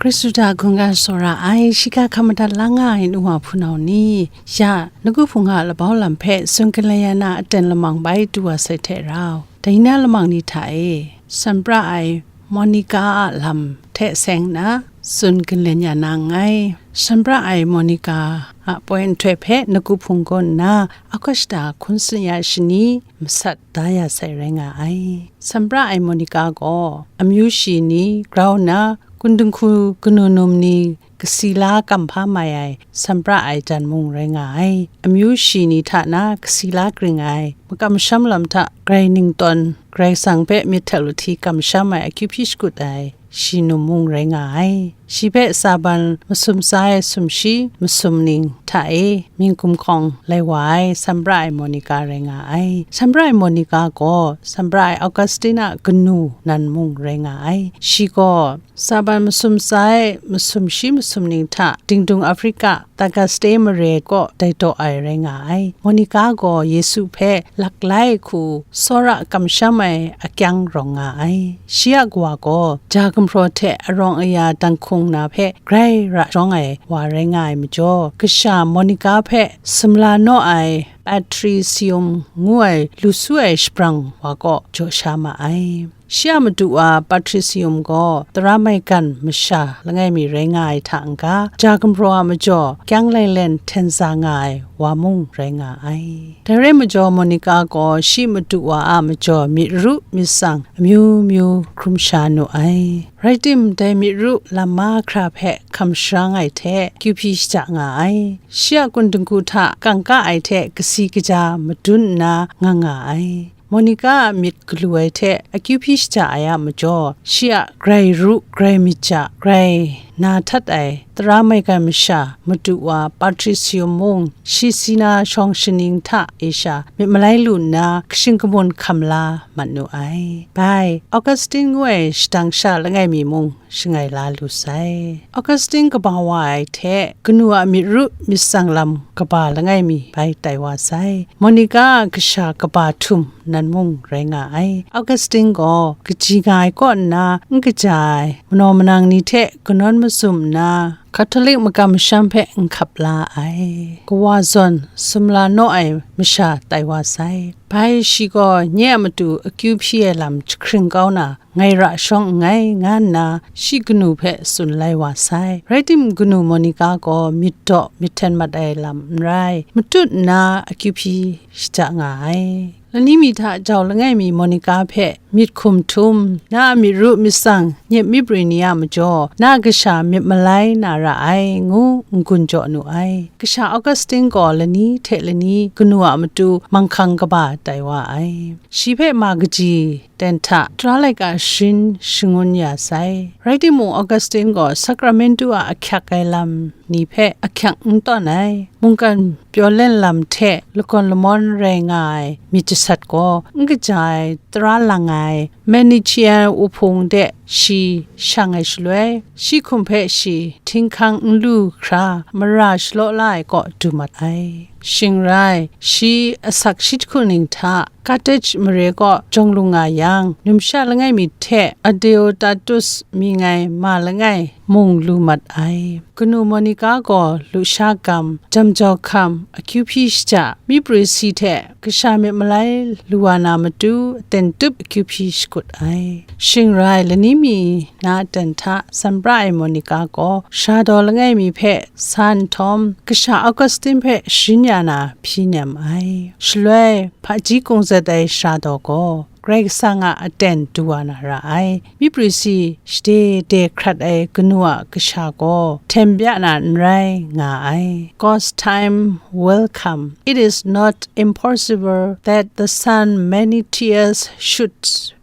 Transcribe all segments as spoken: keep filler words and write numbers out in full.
Hkristu hta hkungga tsawra ai, shi ga hkam madat la nga ai nu wa hpunau ni, ya, nawku hpung a labau lam hpe tsun galen ya na aten lamang bai du wa sai hte rau, dai na lamang ni hta e, sanpra ai Monica a lam hte seng na tsun galen ya na nngai. Sanpra ai Monica a poi nhtoi hpe nawku hpung gaw nna, August hta hkun tsun ya shani masat da ya sai rai nga ai. Sanpra ai Monica gaw amyu shi ni grau nna, Kundunghku kanu num ni kasi la kamhpa mai ai sanpra ai jan mung rai nga ai. Amyu shi ni hta na kasi la gring ai, makam masham lam hta grai ningtawn, Karai Kasang hpe myit hte lahti kamsham ai akyu hpyi shakut ai shi num mung rai nga ai. Shi hpe Saban masum tsa ai sumshi masum ning hta e mying gumhkawng lai wa ai sanpra ai Monica rai nga ai. Sanpra ai Monica gaw sanpra ai Augustine a kanu nan mung rai nga ai. Shi gaw Saban masum tsa e masum shi masum ning hta dingdung Afrika, Tagaste mare kaw dai daw ai rai nga ai. Monica gaw Yesu hpe laklai hku tsawra kamsham ai akyang rawng nga ai. Shi a kawa gaw ja gumhpraw hte arawng aya danghkung na hpe grai ra shawng ai wa rai nga ai majaw, kasha Monica hpe sumla naw ai Patricium ngu ai lu su ai shabrang wa kaw jaw sha ma ai. Shi a madu wa Patricium gaw tara maigan masha langai mi rai nga ai hta n-ga, ja gumhpraw a majaw kyang lailen hten za nga ai wa mung rai nga ai. Dai rai majaw, Monica gaw shi madu wa a majaw myit ru myit tsang amyu myu hkrum sha nu ai. Rai tim, dai myit ru lam mahkra hpe hkam sharang ai hte kyu hpyi shaja nga ai. Shi a kundungku hta kangka ai hte kasi kaja madun nna nga nga ai. Monica a myit galu ai hte akyu hpyi shaja ai a majaw, shi a grai ru, grai myit ja, grai na htat ai tara maigan masha madu wa Patricium mung, shi si na shawng shaning hta e sha myit malai lu nna, kashing kamun hkam la mat nu ai. Bai, Augustine ngu ai shadang sha langai mi mung shangai la lu sai. Augustine kaba wa ai hte kanu a myit ru myit tsang lam kaba langai mi bai tai wa sai. Monica a kasha kaba htum nan mung rai nga ai. Augustine gaw kaji nga ai kaw nna n kaja ai manaw manang ni hte kanawn mazum nna, Catholic makam masham hpe n hkap la ai. Kawa zawn sumla naw ai masha tai wa sai. Bai shi gaw nye a matu akyu hpyi ai lam jahkring kau na, ngai ra shawng nngai, nga nna shi kanu hpe tsun lai wa sai. Rai timung, kanu Monica gaw myit daw myit hten mat ai lam n rai, matut nna akyu hpyi shaja nga ai. Lani mi hta jau langai mi Monica hpe myit hkum htum, na a myit ru myit tsang nyep myi prwi ni a majaw, na a kasha myit malai na ra ai, ngu n-gun jaw nu ai. Kasha Augustine gaw lani hte lani kanu a matu manghkang kaba tai wa ai. Shi hpe ma kaji ten hta tara laika sharin shangun ya sai. Rai timung, Augustine gaw Sacramento a ahkyak ai lam ni hpe ahkyak n tawn ai. Mungkan pyaw len lam hte lagawn lamawn rai nga ai myit jasat gaw n kaja ai tara lang ai Manichaean wuhpung de shi shang ai shaloi, shi hkum hpe shi htinghkang n lu hkra mara shalaw la ai kaw du mat ai. Shing rai, shi asak shi jahku ning hta Carthage mare kaw jawng lu nga yang, numsha langai mi hte Adeodatus mying ai ma langai mung lu mat ai. Kanu Monica gaw lusha gam, jam jau hkam, akyu hpyi shaja, myi prwi si hte kasha myit malai lu wa na matu aten tup akyu hpyi shakut ai. Shing rai, lani mi na aten hta sanpra ai Monica gaw sara daw langai mi hpe sa nhtawm, kasha Augustine hpe sharin ya na hpyi nem ai. Shaloi, hpaji kungzat ai sara daw gaw, Karai Kasang a aten du wa na ra ai. Myi prwi si shade de hkrat ai kanu a kasha gaw hten bya na n rai nga ai. God's time will come. It is not impossible that the son many tears should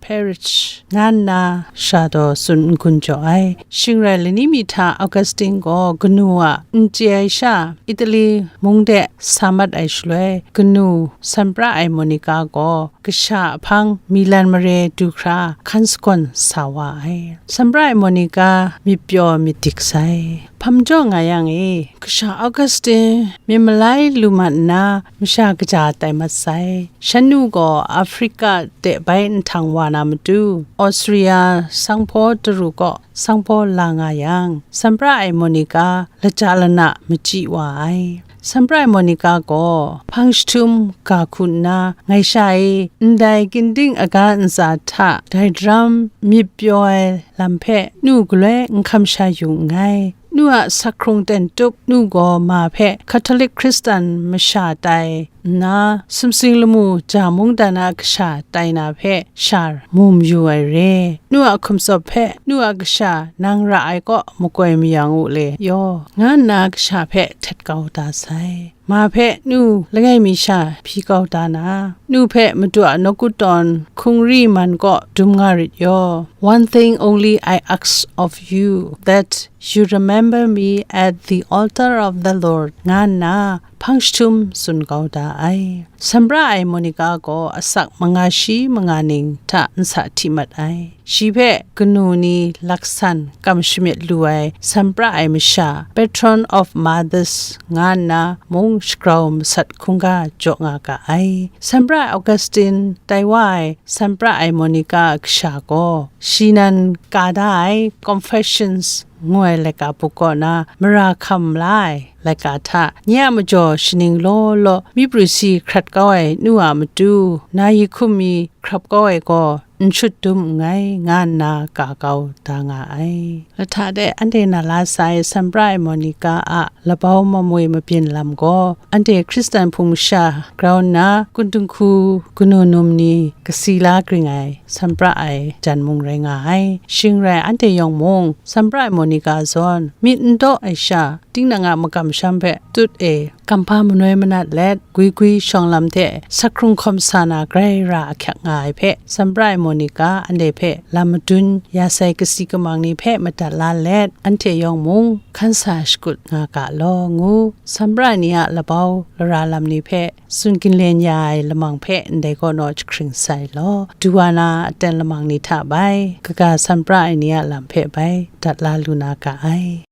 perish, nga nna sara daw tsun n-gun jaw ai. Shing rai, lani mi hta Augustine gaw kanu a n chye ai sha, Italy mung de sa mat ai shaloi, kanu sanpra ai Monica gaw kasha ahpang Milan mare du hkra hkan sagawn sa wa ai. Sanpra ai Monica myit pyaw myit dik sai. Hpa majaw nga yang e, Kasha Augustine myit malai lu mat nna, masha kaja tai mat sai. Shan nu gaw Afrika de bai nhtang wa na matu, Austria sanghpaw daru kaw sanghpaw la nga yang, Sambra ai Monica laja lana machyi wa ai. Sambra ai Monica gaw hpang jahtum ga hku nna, ngai sha e, ndai ginding aga ntsa hta dai daram myit pyaw ai lam hpe nu galoi n hkam sha yu nngai. Nu a sakhkrung ten tup, nu gaw ma hpe Catholic Hkristan masha tai nna, sumsing lamu ja mungdan a kasha tai na hpe sha mu mayu ai re. Nu a hkum tsawp hpe, nu a kasha nang ra ai kaw makoi mayang u le yaw, nga nna kasha hpe htet kau da sai. Ma hpe nu langai mi sha hpyi kau da na, nu hpe Madu a nawku tawn hkungri man kaw dum nga rit yaw. One thing only I ask of you, that you remember me at the altar of the Lord, nga nna hpang jahtum tsun kau da ai. Sambra ai Monica gaw asak manga shi manga ning hta nsa hti mat ai. Shi hpe kanu ni laksan kam shamyit lu ai Sambra ai masha, Patron of Mothers, nga nna mung shagrau masat hkungga jaw nga ga ai. Sambra ai Augustine tai wa ai Sambra ai Monica a kasha gaw, shi nan ka da ai Confessions ngu ai laika buk kaw na mara hkam la ai laika hta, nye a majaw shaning law law myi pru si hkrat kau ai nu a matu, na yi hkum mi hkrap kau ai gaw n shut dum nngai, nga nna ka kau da nga ai. Lahta de anhte na la sai Sambra ai Monica a labau mamoi mabyin lam gaw, anhte Hkristan hpung masha grau nna, kun dinghku kanu num ni kasi la gring ai Sambra ai jan mung rai nga ai. Shing rai anhte yawng mung, Sambra ai Monica zawn myit n daw ai sha, tinang a makam sham hpe tut e, kamhpa manoi manat let, gwi gwi shawng lam hte sakhkrung hkawm sa na grai ra ahkyak nga ai hpe, Sambra ai Monica anhte hpe lam madun ya sai kasi kamang ni hpe madat la let, anhte yawng mung hkan sa shakut nga ga law, ngu Sambra ni a labau lara lam ni hpe tsun ginlen ya ai lamang hpe ndai kaw naw jahkring sai law, du wa na aten lamang ni hta bai, kaga Sambra ai ni a lam hpe bai dat la lu na ga ai.